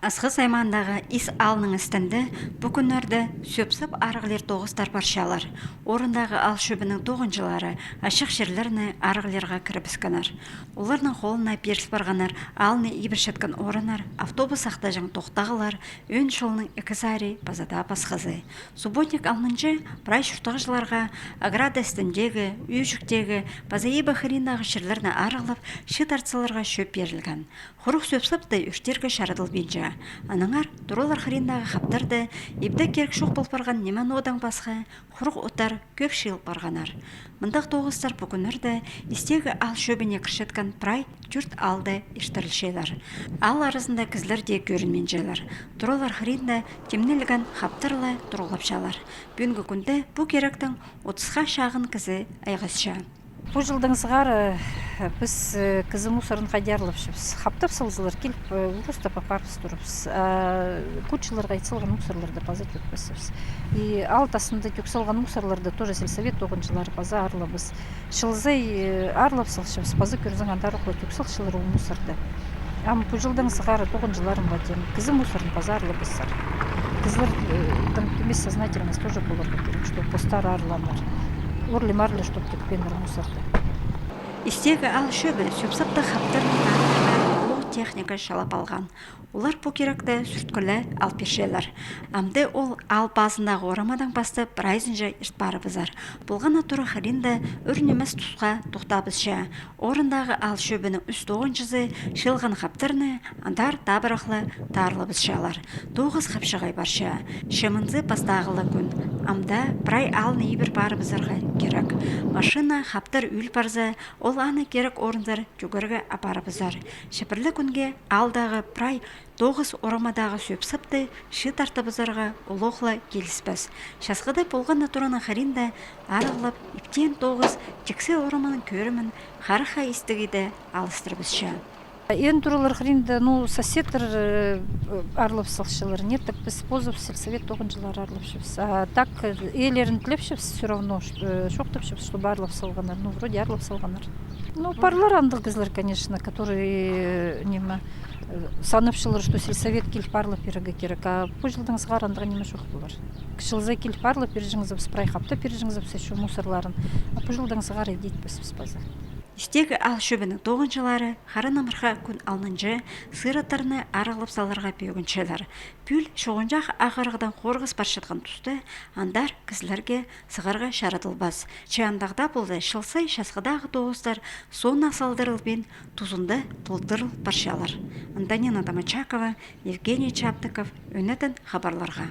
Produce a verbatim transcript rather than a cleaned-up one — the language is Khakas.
Асхыс аймаандағы Ис аалның істінде пу кӱннерде сӧп-сап арығлир тоғыстар парчалар. Орындағы аал чӧбінің тоғынҷылары ачых чирлерні арығлирға кірібіскеннер. Оларның холына пиріл парғаннар аалны ибірчеткен орыннар, автобус сахтаҷаң тохтағлар, ӧӧн чолның ікі сари паза даа пасхазы. Субботник алнынҷа прай чуртағҷыларға ограда істіндегі, ӧӧҷіктегі паза иб хыриндағы чирлерні арығлап, чыыт артып саларға чӧп пирілген. Хуруғ сӧп-сапты ӱртерге чарадылбинча. Аннаңар туралар хыриндағы хаптарда ибде кирек чох пол парған ниме-ноодаң пасха хуруғ оттар кӧп чыыл парғаннар. Мындағ тоғыстар пу кӱннерде истегі аал чӧбіне кірчеткен прай тӧрт аалда иртірілчелер. Аал аразында кізілер дее кӧрінминчелер. Туралар хыринда тимнелген хаптар ла турғлапчалар. Пӱӱнгі кӱнде пу киректең отысха чағын кізі айғасча. Пу чылдаң сығара, э, піс, э, кізі мусорын хайди арылапчабыс. Хаптап салзалар, киліп, э, улуғ тастап апарыбыс турабыс. А кучаларға ит салған мусорларны паза тӧкпесчебіс. И аал тастында тӧк салған мусорларны тоже сельсовет тоғынҷылары паза арылабыс. Чыл сай, э, арылап салчабыс, паза кӧрзең, андар ох ла тӧк салчалар ол мусорны. Ам пу чылдаң сығара тоғынҷыларым ла теен, кізі мусорын паза арылабызар. Кізілердің, э, сознательность тоже поларға кирек, что постары арыланнар. Орли-марли, чтоб тӧкпееннер мусорны. Истегі аал чӧбі сӧп-сапты, хаптарны арығлирға улуғ техника чалап алған. Олар пу киректі Сӱрткіле алып пирчелер. Амды ол аал пазындағы орамадаң пастап прайзынҷа ирт парыбызар. Полған на тура хыринда ӱр нимес тусха тохтабысча. Орындағы аал чӧбінің ӱс тоғынҷызы чыылған хаптарны андар табырах ла таарлабысчалар. Тоғыс хапчағай парча. Чымынзы пастағы ла кӱн. Амды прай аалны ибір парыбызарға кирек. Машина, хаптар ӱл парза, ол аны кирек орынзар тӧгерге апарыбызар. Чабырлығ кӱнге аалдағы прай тоғыс орамадағы сӧп-сапты чыыт артыбызарға улуғ ла киліспес. Часхыда полған на тураның хыринда арығлап, иптеен тоғыс тиксі ораманың кӧрімін харахха истіге дее алыстырыбысча. Ӧӧн туралар хыринда, ну, соседтер, э, арылап салчалар. Нет, так піс позыбыс, сельсовет тоғынҷылары арылапчабыс. А так, э, иелерін тілепчебіс, всё равно, ш-, э, чоохтапчабыс, чтобы арылап салғаннар. Ну, вроде арылап салғаннар. Ну, парлар андағ кізілер, конечно, которые, э, ниме, э, санапчалар, что сельсовет киліп арылап пирерге кирек. А пу чылдаң сығара андағ ниме чох полар. Чыл сай киліп арылап пирҷеңзебіс, прай хаптап пирҷеңзебіс, ещё мусорларын. А пу чылдаң сығара иди итпеспіс паза. Истегі аал чӧбінің тоғынҷылары хара намырха кӱн алнынҷа сыыраттарны арығлап саларға пӧгінчелер. Пӱӱл чоғынҷах ағырығдаң хорғыс парчатхан туста андар кізілерге сығарға чарадылбас. Че андағ даа полза, чыл сай часхыдағы тоғыстар соонда салдырылбин, тузында толдырыл парчалар. Антонина Домочакова, Евгений Чаптыков, Ӱнетін хабарларға.